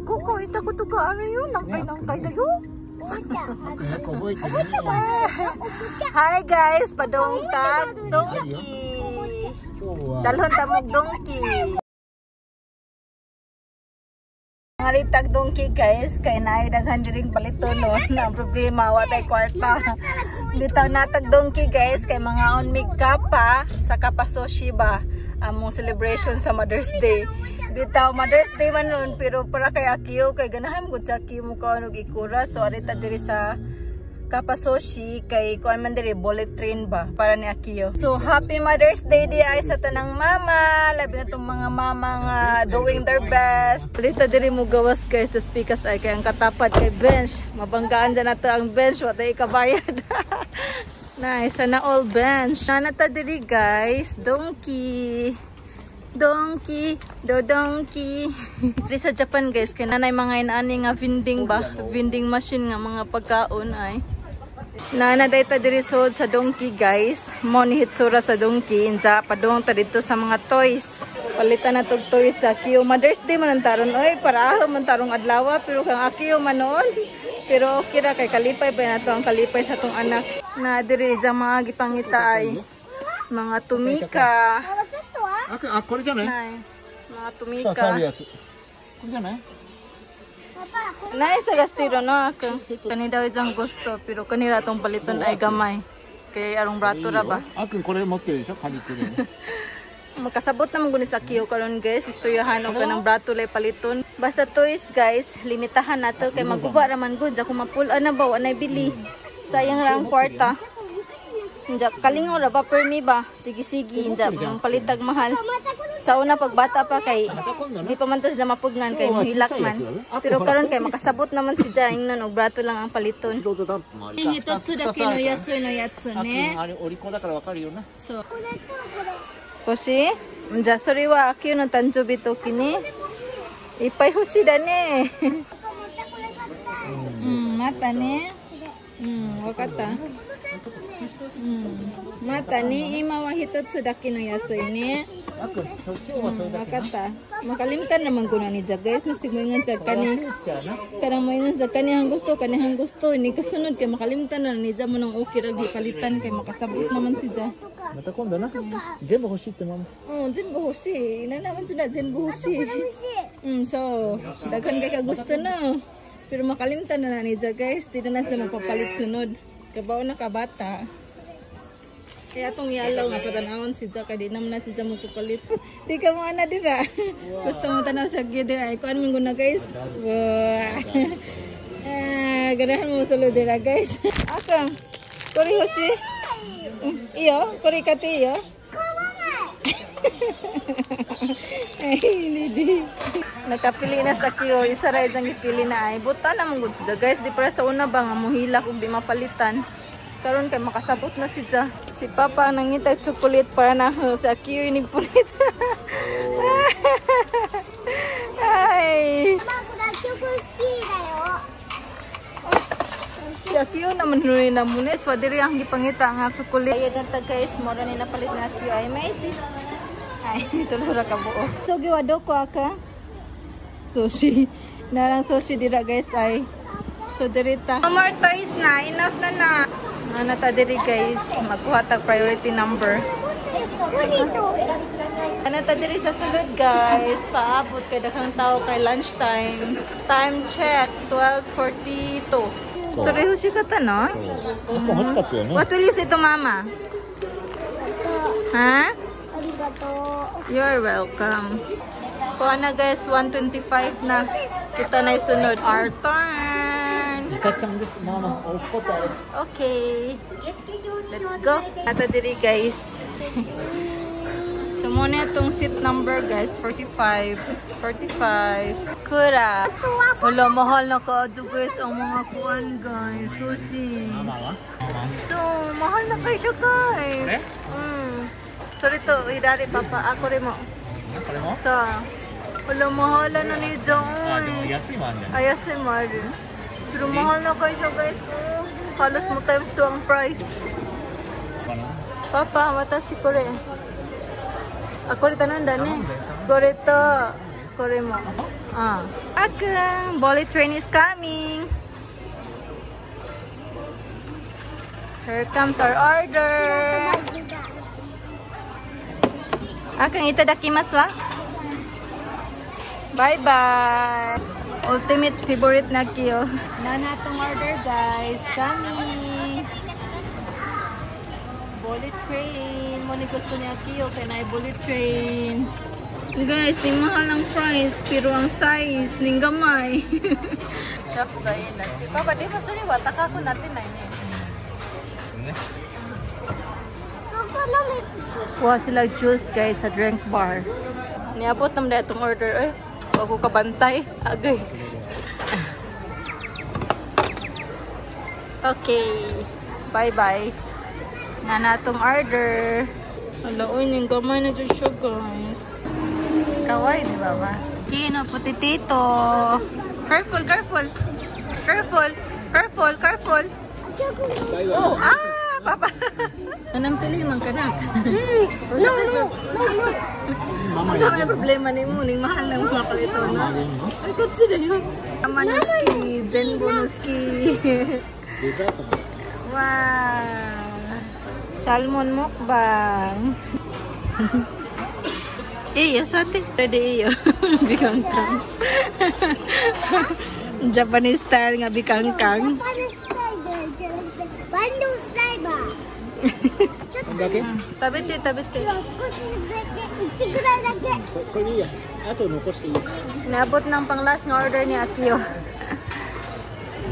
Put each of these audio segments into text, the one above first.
こ行ったことがあるよ。何回何回だよ。よく覚えてるね。 Hi guys, padong tag donkey. 今日は Dalhon ta mog donkey. Ngaritag donkey guys, kay naay daghan diring paliton no. Na ang problema wa tay kwarta. Bitaw natag donkey guys kay mga on mig kapa sa Kapasoshi ba among celebration sa Mother's Day. Bitaw Mother's Day man nun pero para kay Akio kay ganahan gud sa Akio mo kaon og ikura, so arita diri sa Kapasoshi kay kuan man diri bullet train ba para ni Akio. So happy Mother's Day di ay sa tanang mama, labi na tong mga mama nga doing their best. Dito diri mo gawas guys, the speakers ay kay ang katapad kay bench. Mabanggaan dyan nato ang bench, wa tay kabayad. Nice, sana all bench. Nana ta diri guys, donkey. Donkey, do donkey. Diri sa Japan guys, kay nanay mga inaani nga vending ba, vending machine nga mga pagkaon ay. Nana dayta diri sold sa donkey guys. Mo ni hitsura sa donkey inja padung ta dito sa mga toys. Palitan na tog toys sa Akio. Mother's Day man ang taron oy, para man tarong adlaw pero kang Akio man noon. Pero okay ra kay kalipay pa nato ang kalipay sa tong anak. Na diri jang mga gipangita ay mga tumika. あくあこれじゃない？ Nay, mga さ触る tumika. やつ。これじゃない？ Nay sa gastiro no ako. Kani daw jang gusto pero kanila tong paliton ay gamay. Kay arong brato ra ba. あくんこれ持ってるでしょ、カニクリーム。 Makasabot naman guni sa Akio karon guys, istoryahan og kanang brato lay paliton. Basta toys guys, limitahan nato kay maguba ra man gud, ako mapul-an na ba wa nay bili. Sayang ra ang kwarta. Inja kalingaw ra ba permi ba? Sige sige inja palitag mahal. Sa una pagbata pa kay di pa man to sila mapugnan kay muhilak man. Pero karon kay makasabot naman si Jaing nun og brato lang ang paliton. ロードダンプもあり。 Hitotsu dake no yasui no yatsu あくんあれお利口だからわかるよな。そう。欲しい？じゃあそれは秋の誕生日時にいっぱい欲しいだね。うん、またね。うん、わかった。うん、またね。今は一つだけの安いね。あくん今日はそれだわけな。かった。Makalimtan naman ko na ni Jack guys. Masig mo ingon sa kani. じゃあな。 Karang mo ingon sa kanihang gusto, kanihang gusto. Ni kasunod kay makalimtan na ni Jack mo nang okay ra gipalitan kay makasabot naman si Jack. また今度な。全部欲しいってママ。 Oh, 全部欲しい。Na naman jud na 全部欲しい。So, daghan kay ka gusto na. Pero makalimtan na na ni Jack guys. Di na na sila mapapalit sunod. Kabaw na kabata. Kaya atong yalaw nga patanawon si Jack kay di naman na si Jack magpapalit. Di ka mo ana dira. Gusto mo tanaw sa gyud dira. Ay kuan man guna guys. Wah. Ah, ganahan mo sulod dira guys. Akang. Kori hoshi. Iyo, kori kati iyo. Ay, hindi. Nakapili na sa Kyo. Isa ra isang gipili na ay. Buta na mong gud guys. Di para sa una ba nga muhilak ug di mapalitan. Karon kay makasabot na si Ja. Si Papa ang nangita chocolate para na sa Akio inig punit. Ay. Si Akio naman nunoy na muna. So diri ang gipangita nga chocolate. Ayun na ta guys, mora ni napalit na Akio ay may si. Ay, tulo ra ka buo. So giwado ko aka. Sushi. Narang sushi dira guys ay. So diri ta. No more toys na, enough na na. Ano ta diri guys, magkuha tag priority number. Ano ta diri sa sulod guys, paabot kay daghang tao kay lunchtime. Time check, 12:42. So hoshi ka no? あくん欲しかったよね。 What will you say to mama? Ha? You're welcome. Kuha na guys, 1:25 na. Kita na isunod. Our turn. イカちゃんです。ママ、おっことあれ。 Okay. Let's go. Ata diri guys. So muna itong seat number guys, 45. 45. Kura. Wala, mahal na kaadto guys ang mga kuan guys. Sushi. ママは So, mahal na kayo siya guys. これ Sorry to, hidari papa. Ako rin mo. これも So, wala, mahal na ni John. あ、でも安いもあるんじゃない Ay, yasay mahal. Pero mahal na kayo siya guys. Oh, halos mo times 2 ang price. かな Papa, watashi kore. Ah, kore tananda ne. Kore to, kore mo. Ah. Akang, bullet train is coming. Here comes our order. Akang, itadakimasu wa? Bye-bye. Ultimate favorite na kiyo. Na atong order, guys. Coming. Bullet train. Mo ni gusto niya Kiyo kay na bullet train. Guys, ning mahal ang price pero ang size ning gamay. Chapo gayin natin. Papa, di ba sorry wata ka ko natin na ini. Kuha sila juice, guys, sa drink bar. Niabot naman na itong order. Ay, wag ko kabantay. Agay. Okay. Bye-bye. Na natong order. Ala, uy, ning gamay na dyan siya, guys. Kawai, di ba ba? Kino, putitito. Careful, careful. Careful. Careful, careful. Oh, ah, papa. Anong pili man ka na? No, no, no, no. Ano may problema ni mo? Ning mahal ng mga palito na. Ay, kutsi na yun. Manuski, zenbunuski. デザートも Wow! Salmon mukbang. Iyo, sate. Ready iyo. Bikangkang. Japanese style nga bikangkang. Japanese style でバンドスタイバー。ちょっこんだけ Tabete, tabete. と少しだけ、一ぐらいだけ。ここれでいいや。あと残していい。 Inabot ng pang last nga order ni Akio.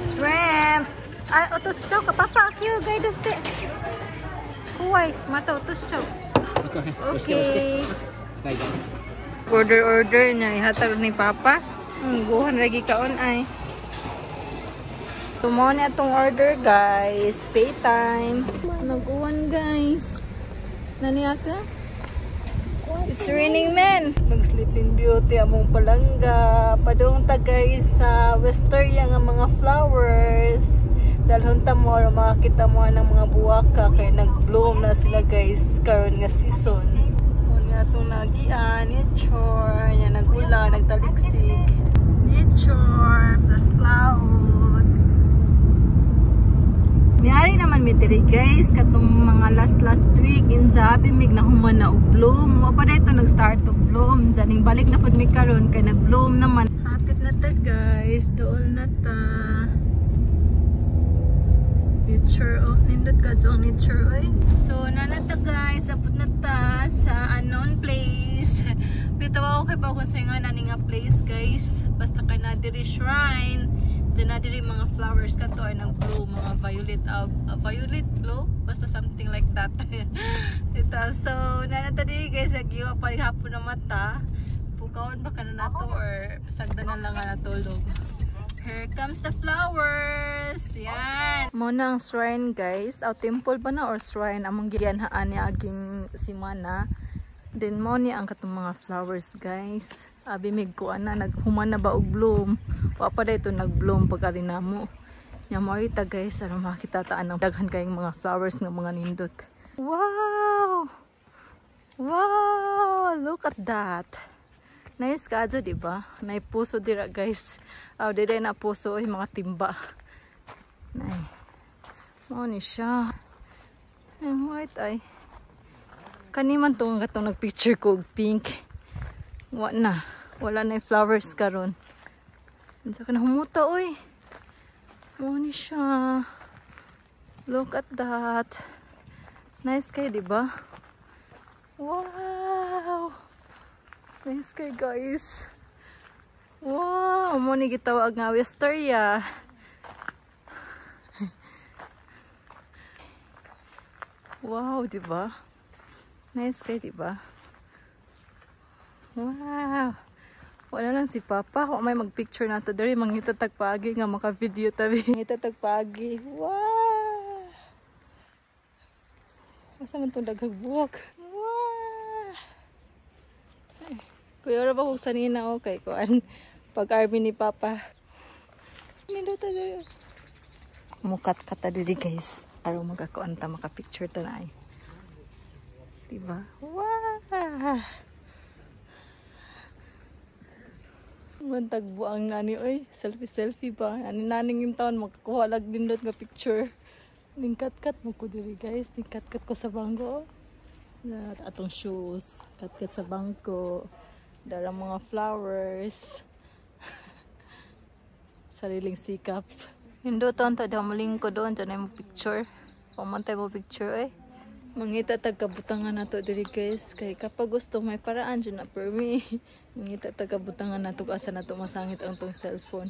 Shrimp! Ay, utos chow ka. Papa, Akio, guide us te. Kuway, mata, utos chow. 押して押して。 Okay. はい。 Order, order niya. Ihatag ni Papa. Guhan lagi kaon ay. Tumo na itong order, guys. Pay time. Nag-uwan, guys. Naniya ka? It's raining, men. Nag-sleeping beauty among palangga. Padung ta, guys, sa Wisteria nga mga flowers. Dalhon ta mo aron makakita mo ng mga buwaka kay nag-bloom na sila, guys, karon nga season. Muna atong nagian, nature, nya nag-ulan, nagtaliksik. Nature plus clouds. Miyari naman mi diri, guys, katong mga last last week in sa mig nahuman na og bloom. Wa pa dito nag-start to bloom. Janing balik na pud mi karon kay nag-bloom naman. Hapit na ta, guys, dool na ta. Nature oh, nindot ka ang nature oy. So nana ta, guys, abot na ta sa unknown place. Bitaw ako kay pa kung sa nga nani nga place, guys. Basta kay na diri shrine. Then na diri mga flowers kato ay nag bloom, mga violet violet blow, basta something like that. Dito so nana ta diri, guys, nagiwa pa hapon na mata. Pukawon ba ka na nato or sagda na lang nga natulog. Here comes the flowers. Yan. Mo na ang shrine, guys. Aw, temple ba na or shrine among giyanhaan ni aging simana. Then mo ni ang katong mga flowers, guys. Abi mig kuan na naghuman na ba og bloom. Wa pa dayto nag-bloom pag ari namo. Nya mo ita, guys, aron makita ta ang daghan kayong mga flowers nga mga nindot. Wow! Wow! Look at that. Nice kaadto, di ba? Nay puso dira, guys. Aw, di na puso ay mga timba. Nay. Mao ni siya. Ay, white ay. Kani man tong katong nagpicture ko og pink. Wa na. Wala na yung flowers karon. Unsa ka na humuta oy. Mao ni siya. Look at that. Nice kay, di ba? Wow! Nice kay, guys. Wow, mo ni gitawag nga Wisteria. Wow, di ba? Nice kay, di ba? Wow. Wala lang si Papa. Wa may magpicture na to diri, mangita tag paagi nga maka-video tabi. Mangita tag paagi. Wow. Asa man tong daghang buwak? Wow. Ay, kuya ra ba kung sanina okay kuan pag army ni Papa. Nindot ta diri. Mukat kata diri, guys. Aron magakuan ta, maka-picture ta na ay. Diba? Wow! Mantagbo ang ani oy, selfie selfie ba. Ani naning yung taon makakuha lag nindot nga picture. Ningkat-kat mo ko diri, guys, ningkat-kat ko sa bangko. Na atong shoes, kat-kat sa bangko. Darang mga flowers. Sariling sikap. Hinduton ta daw muling ko doon dyan ay mo picture. Pamantay mo picture eh. Mangita tag kabutangan nato diri, guys, kay kapag gusto may paraan jud na permi. Mangita tag kabutangan nato asa nato masangit ang tong cellphone.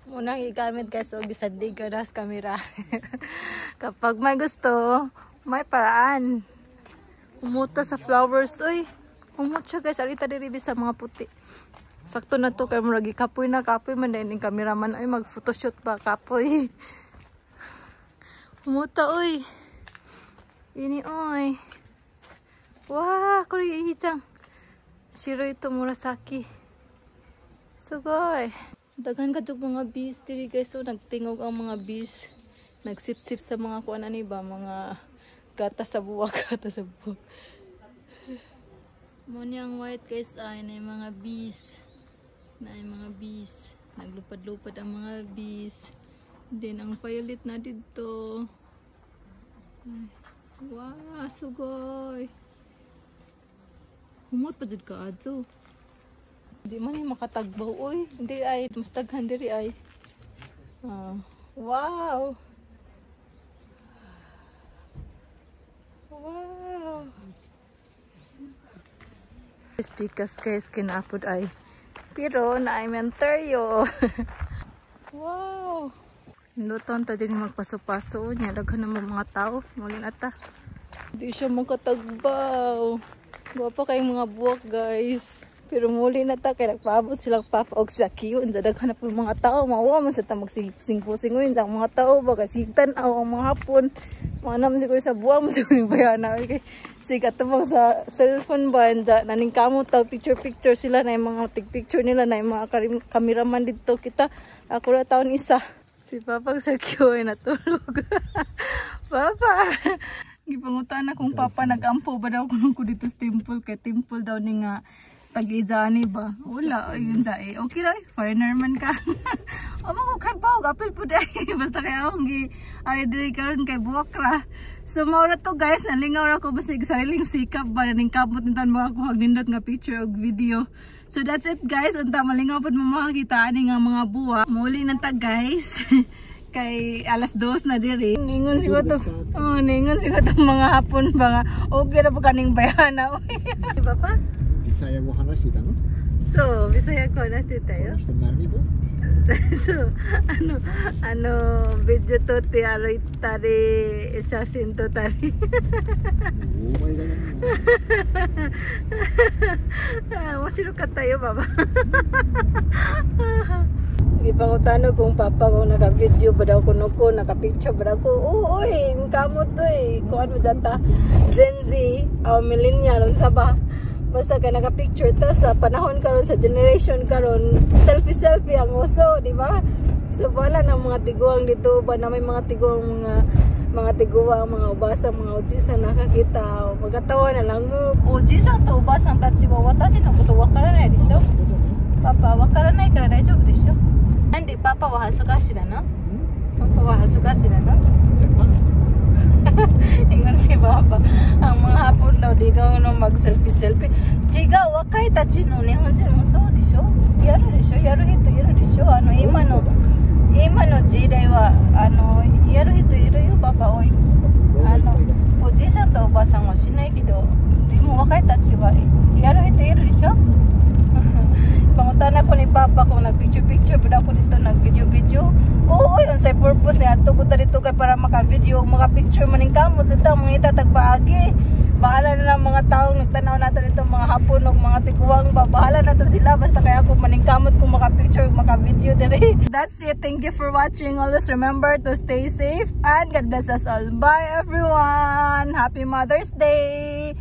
Munang igamit, guys, og gisandig ka na sa camera. Kapag may gusto, may paraan. Umuta sa flowers, uy. Umot siya, guys, alita diri sa mga puti. Sakto na to kay murag kapoy na kapoy man din cameraman ay mag photoshoot ba kapoy. Umuta oy. Ini oy. Wah, kore ii jang. Shiroi to murasaki. Sugoi. Daghan ka jud mga bees diri, guys. So nagtingog ang mga bees. Nagsip-sip sa mga kuan ani ba, mga gata sa buwak, gata sa buwak. Mo niyang white, guys, ay na yung mga bees. Na yung mga bees. Naglupad-lupad ang mga bees. Then ang violet na dito. Ay, wow, sugoi. Humot pa jud ka adto. Di man ni makatagbaw oy. Hindi ay mas daghan diri ay. Ah, wow. Wow. Speakers, guys, kinapod ay. Pero na ay Ontario. Wow. Luton ta din magpaso-paso niya daghan naman mga tao. Muli na ta. Di siya makatagbaw. Gwapa kayong mga buwak, guys. Pero muli na ta kay nagpaabot silang papa og sa kiyo. Unsa daghan na po mga tao, mawa man sa ta magsing-pusing ang mga tao ba kasi tan-aw ang mga hapon. Mga naman siguro sa buwang mo siguro yung bayana. Okay. Sige, atubang sa cellphone ba, unsa naning kamot tao picture picture sila na yung mga tig picture nila na yung mga cameraman dito kita. Ako ra taon isa. Si Papa sa kiyo ay natulog. Papa. Gipangutan na kung Papa nagampo ba daw kuno ko dito sa temple kay temple daw ni nga tag-izani ba. Wala ayun sa eh. Okay ra, foreigner man ka. O mo ko kay bawg apil pud ay basta kay akong gi ari diri karon kay buwak ra. So mao ra to, guys, nalingaw ra ko basta sariling sikap ba ning kamot nintan makakuha nindot nga picture og video. So that's it, guys. Unta malingaw pud mo makakita ani nga mga buwak. Muli na ta, guys. Kay 2:00 na diri. Ningon siguro to. Oh, ningon siguro to mga hapon ba nga. Okay ra po kaning bayana. Di ba pa? ビサヤ語話してたのそう、ビサヤ語話してたよこの。人何語そう、ビデオ撮って歩いたり、写真撮ったり。お前が何面白かったよ、ババ。Gipangutano kung papa mo naka-video ba daw kuno ko, naka-picture ba daw ko. Oo, oy, kamot to eh. Kuan mo dyan ta. Gen Z, o millennial, unsa ba? Basta ka naka-picture ta sa panahon karon sa generation karon, selfie selfie ang uso, di ba? So wala na mga tiguang dito ba na may mga tiguang mga tiguang, mga ubasa, mga ojisa nakakita. Magkatawa na lang mo. Ojisa to ubasang tatsi wa watashi no koto wakaranai desho. Papa wakaranai kara daijoubu desho. なんでパパは恥ずかしだなパパは恥ずかしだな Ingon si Papa. Ang mga hapon daw, di ka no mag-selfie-selfie. 違う、若いたちの日本人もそうでしょやるでしょやる人いるでしょ今の時代は、やる人いるよ、パパ多い。おじいさんとおばあさんはしないけど、でも若いたちはやる人いるでしょ Pangutana ko ni Papa kung nag-picture-picture ba daw ko dito, nag-video-video. Oo, yun sa purpose ni ato ko ta dito kay para maka-video, maka-picture man ning kamot ito, mga itatagpaagi. Bahala na lang mga taong nagtanaw nato dito, mga hapon ug mga tiguang ba, bahala na to sila basta kaya ako maningkamot kung maka-picture, maka-video dire. That's it. Thank you for watching. Always remember to stay safe and God bless us all. Bye everyone. Happy Mother's Day.